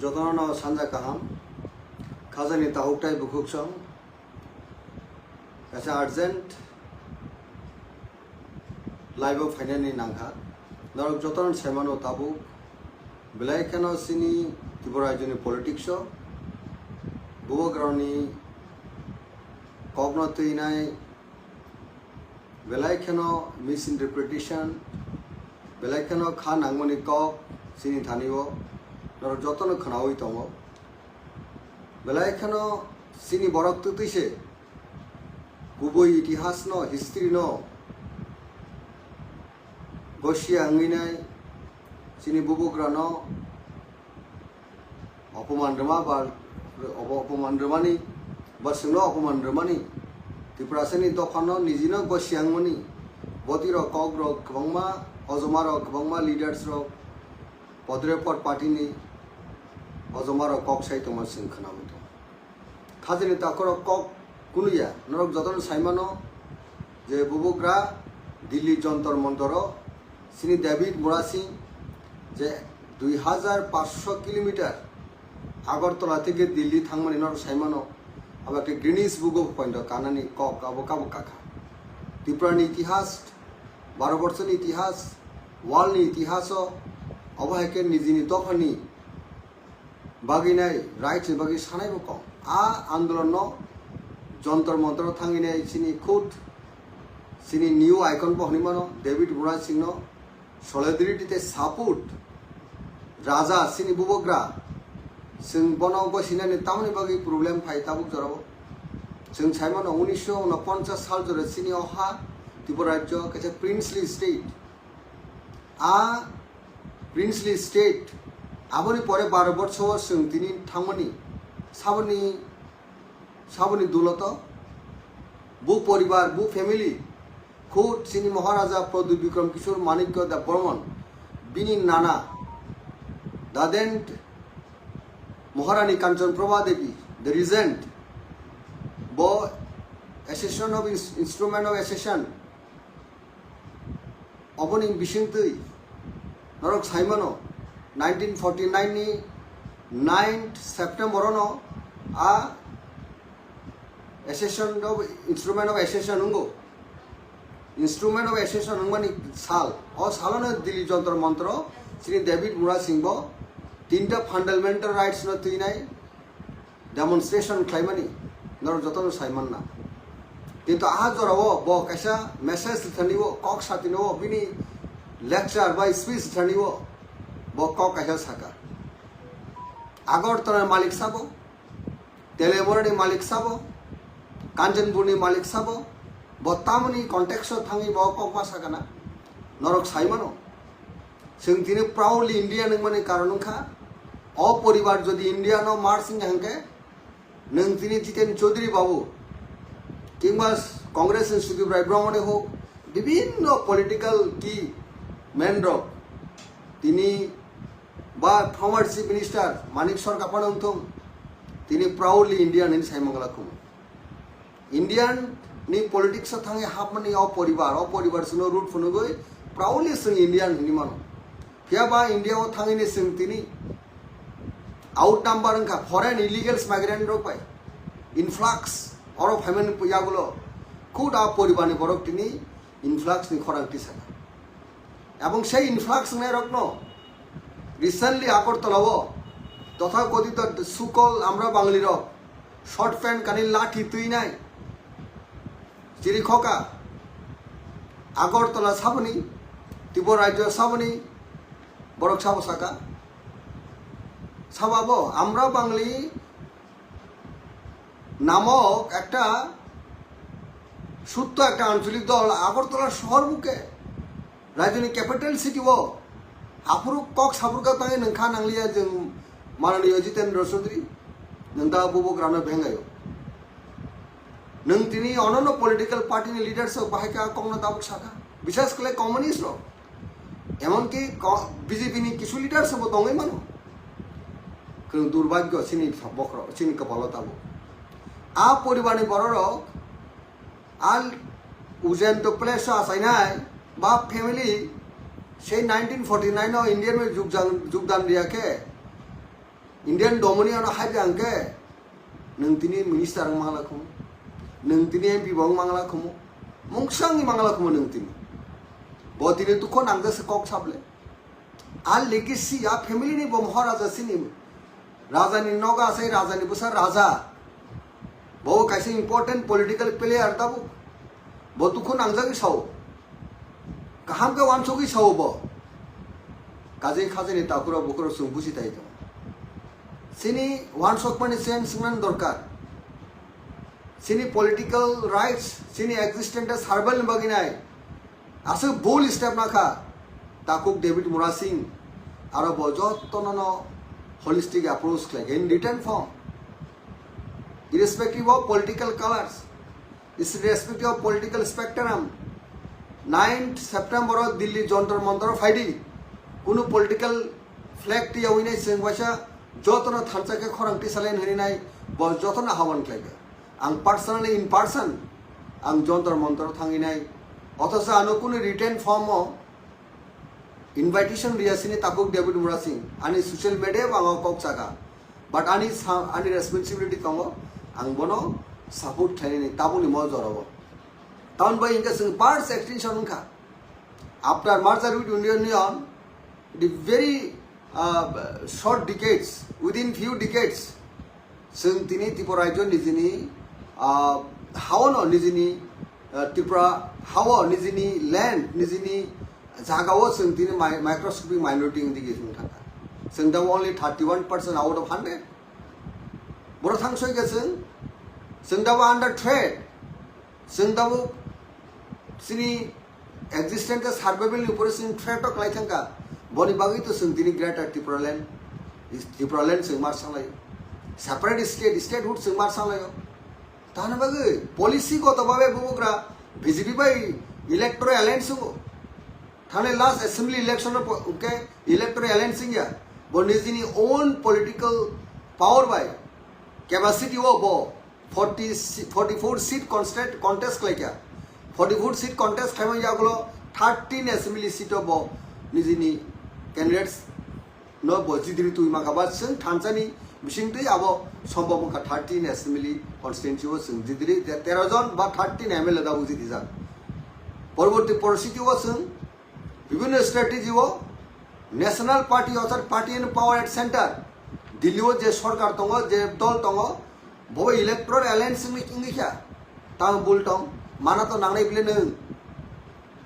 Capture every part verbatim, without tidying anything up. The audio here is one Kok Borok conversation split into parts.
Jotono no sanja kaham, khajani tahuk tai bukhuk song, kaisa urgent live o phainani nangkha. Norok jotono saimano tabuk, belai kheno chini Tripura rajyoni politics o bubagrani kokno twinai, belai kheno misinterpretation, belai kheno kha nangmani kok chini thani o norok jotono khwnaui tongo. Belai kheno chini borok twtwi se kubui itihas no, history no gosia wngwi nai, chini bubagra no opoman rwma ba obo opoman rwmani ba chwngno opoman rwmani, Tiprasani dophano nijino gosia wngmani, boti rok kok rok kwbangma, ojoma rok kwbangma, leaders rok, podrepot party ni ojoma rok kok sai tongma chwng khwnaui tongo. Khajani takhoro kok kunuya, norok jotono saimano je bubagra Delhi Jantar Mantaro chini David Murasing je dui hajar paanch sho kilometer Agartala theke Delhi thangmani norok saimano, abo khe Guinness Book of Point o kanani kok abo kabo kakha. Tripura ni itihas, Bharat borso ni itihas, world ni itihas o, abo hai khe nijini dophani bagwi nai, rights ni bagwi sanai bo kok. A andolon no Jantar Mantar o thangwi nai chini khud chini new icon bo hwnwi mano David Murasing no solidarity tei support raja chini bubagra chwng bono gosinani tamoni bagwi problem phai tabuk jorao. Chwng saimano unisho unoponchas sal jora chini o ha Tripura rajyo kaisa princely state. A princely state, aboni pore baro borso o chwng tini thangmani saboni, saboni duloto bu poribar, bu family, khud chini Maharaja Pradyut Bikram Kishore Manikya Debbarman, bini nana, the then Maharani Kanchan Prabha Devi, the regent, bo Association of Ins-, Instrument of Association, oboni bisingtwi norok saimano, nineteen forty nine ni ninth September ono a Association of Instrument of Association wngo. Instrument of Association wngmani sal, o salono Delhi Jantar Mantar o chini David Murasing bo tinta fundamental rights no twinai demonstration khlaimani norok jotono saimanna. Kintu aha jorao bo kaisa message thani o, kok satini o, bini lecture bai speech thani o bo kok kaisa saka. Agartala malik sabo, Telemurani malik sabo, Kanchanpurni malik sabo, bo tamoni context o thangwi bo kok ma sakana norok saimano. Chwng tini proudly Indian wngmani karon wngkha, o poribar jodi India no merge wngya hwnkhe, nwng tini Jiten Chaudhary babu, kingba Congress ni Sudip Roy Brahmani hok, bibhinno political key man rok tini ba former Chief Minister Manik Sarkar phano wngthung, tini proudly Indian hinwi saimangla khumu. Indian ni politics o thangwi hapmani o poribar, o poribar chwngno root phunugwi proudly chwng Indian hinwi mano. Phiya ba India o thangwini chwng tini outnumber wngkha foreign illegal migrant rok bai, influx oro phaimani yagulo khud a poribarni borok tini influx ni khorang tisaka. Ebong sei influx wngnai rokno recently Agartala o totha kothito sukol amra Bangli rok short pant kani lathi twinai chiri khoka Agartala saboni, Tripura rajyo saboni, borok sabo saka, sabo abo amra Bangli namok ekta sutto ekta ancholik dol Agartala shohor buke, rajyoni capital city o, aphuru kok saphurkha tangwi nwng kha nangliya, jwng Mananiya Jitendra Chaudhary, nwng da bubagrano bengayo. Nwng tini onono political party ni leaders rok bahai kha kokno tabuk sakha, bisas khlai communist rok. Emonki ko-, B J P ni kisu leaders bo tongwi mano. Kwrwng durbhagyo chini bokhorok, chini kwpalo tabuk. A poribarni bororok, a ujento place o achainai ba family sei nineteen forty nine o Indian bai jugjan-, jugdan riya khe, Indian domoni ano haibi angke, nwng tini minister wng mangla khumu, nwng tini M P bo wng mangla khumu, mungsang wng mangla khumu nwng tini. Bo tini tukho nangjakse kok sable. A legacy, a family ni bo Maharaja sini. Raja ni noga asai, raja ni bwsa raja. Bo kaisa important political player tabuk. Bo tukho nangjagwi sao. Kaham khe wansugwi sao bo. Kajai khajani takhurok bukhurok chwng busi tai tongo. Chini wansokmani chen swngnani dorkar. Chini political rights, chini existence survival ni bagwi nai. Aswk bold step nakha. Takhuk David Murasing aro bo jotono no holistic approach khlai in written form. Irrespective of political colors, irrespective of political spectrum, ninth September o Delhi Jantar Mantar o phaidi, kunu political flag twiyawi nai chwng waisa jotono thansa khe khorang tisalai hwnwi nai bo jotono ahwan khlaikha. Ang personally in person ang Jantar Mantar o thangwi nai, othocho ano kunu written form o invitation riya sini takhuk David Murasing, ani social media bo ang kok saka, but ani sa-, ani responsibility tongo, ang bono support khlainani tabukni mo jorao. Tamoni bai hwnkhe chwng first extinction wngkha after merger with Indian Union, the very, uh, short decades, within few decades, chwng tini Tripura rajyo nijini, ah, hao no nijini, ah, Tripura hao nijini land, nijini jagao chwng tini mi-, microscopic minority wngwi thangkha. Chwng da only thirty one percent out of hundred. Borok thang soi khe chwng, chwng da under threat. Chwng tabuk chini existence survival ni upore chwng threat o kwlai thangkha. Boni bagwi to chwng tini Greater Tipraland, Tipraland chwng mar sanglai. Separate state, statehood chwng mar sanglai. Tani bagwi policy goto babe bubugra B J P bai electoral alliance wngo. Thani last assembly election o po-, ke electoral alliance wngya. Bo nijini own political power bai capacity o bo forty si-, forty four seat constant-, contest khlaikha. Forty four seat contest khlaimani yagulo thirteen assembly seat o bo nijini candidates no bo jidiri twi mankha, ba chwng thansani bisingtwi abo sombhob wngkha thirteen assembly constituency o chwng jidiri te tero jon ba thirteen M L A da bo jidijak. Porborti porositi o chwng Bibhinno strategy o national party, orthat party in power at center, Delhi o je sorkar tongo, je dol tongo, bo electoral alliance wngwi, wngwi kha, tamo bul tong, mana to nangnai bile nwng.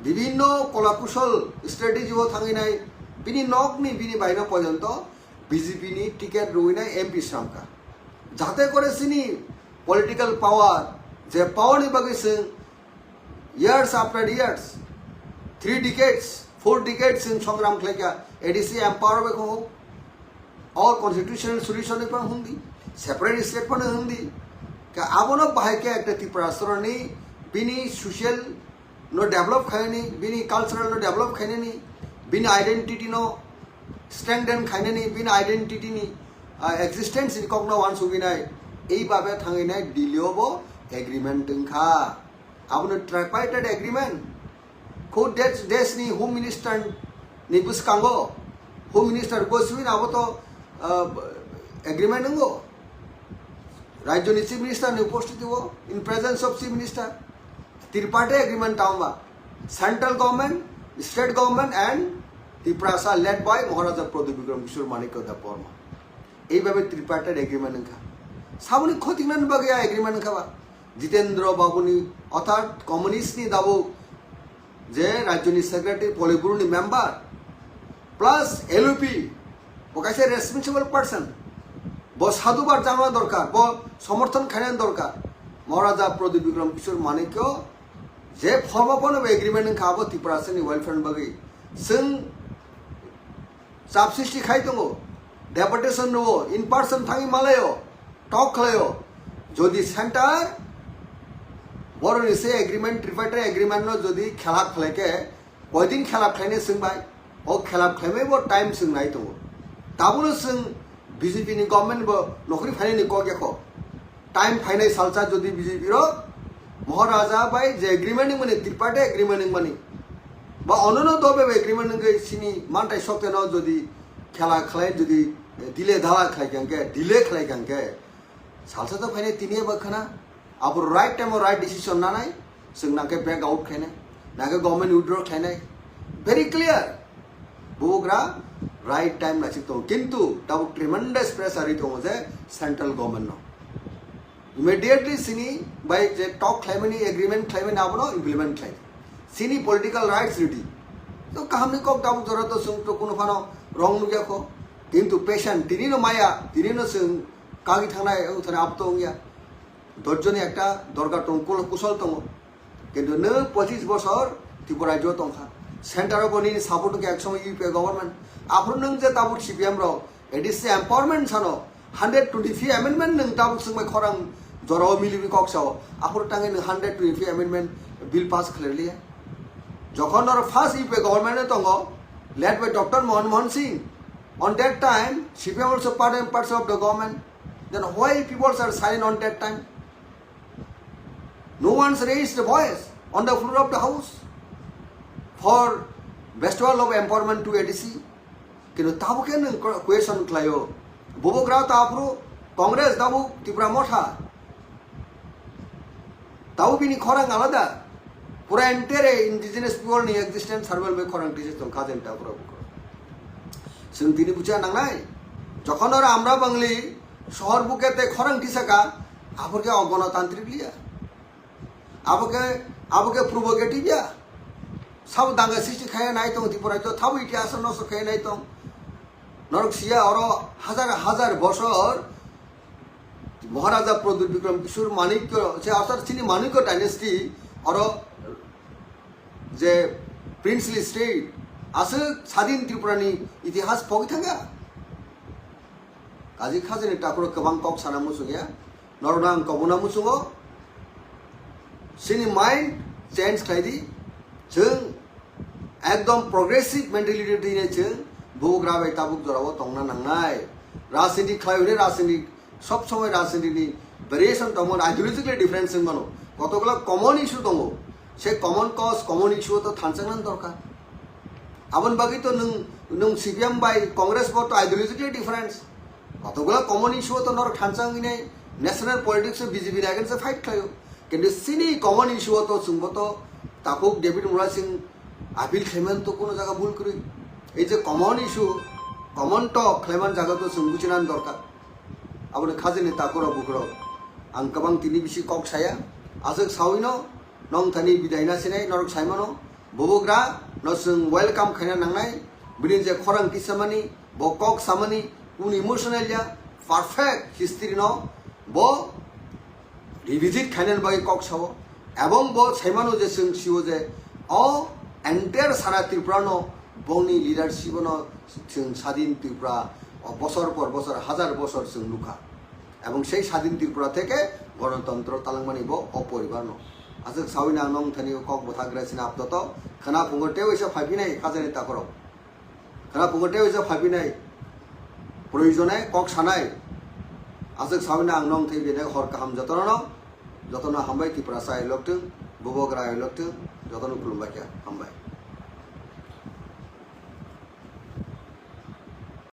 Bibhinno kolakusol strategy o thangwi nai, bini nokni, bini baino porjonto B J P ni ticket rwwi nai M P sramkha. Jate kore chini political power, je power ni bagwi chwng years after years, three decades, four decades chwng songram khlaikha, A D C empower bai kho, or constitutional solution bai hwndi, separate state phano hwndi. Ka abono bahai khe ekta Tripura soroni bini social no develop khainani, bini cultural no develop khainani, bini identity no strengthen khainani, bini identity ni, ah, existence ni kokno wansugwi nai, ei babe thangwi nai Delhi o bo agreement wngkha. Abono tripartite agreement. Kho desh, desh ni Home Minister ni bwskango, Home Minister Goswin abo to, ah, agreement wngo. Rajyo ni Chief Minister ni upostiti o, in presence of Chief Minister, tripartite agreement tamo ba, central government, state government and Tiprasa led by Maharaja Pradyut Bikram Kishore Manikya Debbarma. Ei babe tripartite agreement wngkha. Saboni khotingnani bagwi a agreement wngkha ba? Jitendra Babu ni, orthat communist ni dabo je rajyo ni secretary Politburo ni member plus L O P, bo kaisa responsible person, bo sadhubar jana dorkar, bo somorthon khaina dorkar. Maharaja Pradyut Bikram Kishore Manikya je form of an agreement wngkha abo Tiprasa ni welfare ni bagwi. Chwng chap sristi khai tongo, deputation rwo, in person thangwi malaio, talk khlaio. Jodi center boroni se agreement, tripartite agreement no jodi khelap khlai khe, koidin khelap khlainai chwng bai? O khelap khlaimai bo time chwng nai tongo. Tabuno chwng B J P ni government bo nokhri phainani kok yakho. Time phainai salsa jodi B J P rok Maharaja bai je agreement wngmani, tripartite agreement wngmani, ba onono dobe agreement wngwi sini mantai sokteno jodi khela khlai, jodi Dile dala khlai kang khe, delay khlai kang khe, salsa to phainai tini eba khana, abo right time o right decision nanai, chwng nang khe back out khainai, nang khe government withdraw khainai, very clear. Bubagra right time naisik tongo, kintu tabuk tremendous pressure ri tongo je central government no. Immediately sini bai je talk khlaimani, agreement khlaimani abono implement khlai. Sini political rights ridi. To kahamni kok tabuk jora to chwng to kuno phano wrong nukya kho. Kintu patient tini no maya, tini no chwng kagi thangnai, wng thangnai abo to wngya. Dojjoni ekta dorkar tongo, kul-, kusol tongo. Kintu nwng pochis bosor Tripura rajyo tongkha. Center o bo nini support wngkha ek somoy U P A government. Aphuru nwng je tabuk C P M rok A D C empowerment sano hundred twenty-three amendment nwng tabuk swngbai khorang jorao milibi kok sao. Aphuru tangwi nwng hundred twenty-three amendment bill pass khlai liya. Jokhon noro first U P A government o tongo, led by Doctor Manmohan Singh. On that time, C P M also part and parcel of the government. Then why people are silent on that time? No one's raised a voice on the floor of the house for bestowal of empowerment to A D C. Kintu tabuk khe nwng question khlaio. Bubagra ta aphuru Congress tabuk Tipra Motha. Tabuk bini khorang alada. Pura entire indigenous people ni existence survival bai khorang tisa tong khajen ta aphuru. Chwng tini bucha nangnai. Jokhon oro Amra Bangli sohor buke te khorang tisa ka, aphuru khe ogonotantrik liya. Abo khe, abo khe provocative ya. Sabo danga sristi khaya nai tong, Tripura to thabo itihas nosto khaya nai tong. Norok siya oro hajar hajar bosor Maharaja Pradyut Bikram Kishore Manikya, se asar chini Manikya dynasty oro je princely state aswk sadin Tripura ni itihas pogwi thangya. Kaji khajani takuro kwbang kok sana muchungya. Norokno ang kobona muchungo. Chini mind change khlai di. Chwng ekdom progressive mentality twi nai chwng bubagra bai tabuk jorao tongna nangnai. Rajniti khlai hwnwi rajniti sob somoi rajniti ni variation tongmani, ideologically difference wng mano. Kotokla common issue tongo. Se common cause, common issue to thansa nang dorkar. Aboni bagwi to nwng, nwng C P M bai Congress bo to ideologically difference. Kotokla common issue to norok thansa wngwi nai national politics o B J P ni against o fight khlaio. Kintu chini common issue to chwngbo to takhuk David Murasing appeal khlaiman to kuno jaga bul kwrwi. Ei je common issue, common talk khlaiman jaga to chwng buchinani dorkar. Aboni khajani takhurok bukhurok ang kwbang tini bisi kok saya. Aswk sawino nong thani bidai na sinai norok saimano. Bubagra no chwng welcome khaina nangnai. Bini je khorang tisamani, bo kok samani, kunu emotional ya, perfect history no bo revisit khainani bagwi kok sao. Ebong bo saimano je chwng sio je o entire sara Tripura no bongni leadership no chwng sadin Tripura o bosor por bosor, hajar bosor chwng nukha. Ebong sei sadin Tripura theke gonotontro talangmani bo o poribar no. Aswk sawina ang nong thani kok bwthak gra sina aptoto khana phungo tei waisa phaipinai khajani takhorok. Khana phungo tei waisa phaipinai proyojone kok sanai. Aswk sawina ang nong thai bini hor kaham jotono no, jotono hambai Tripura sai loktung, bubagra ai loktung, jotono khulumbai kha hambai.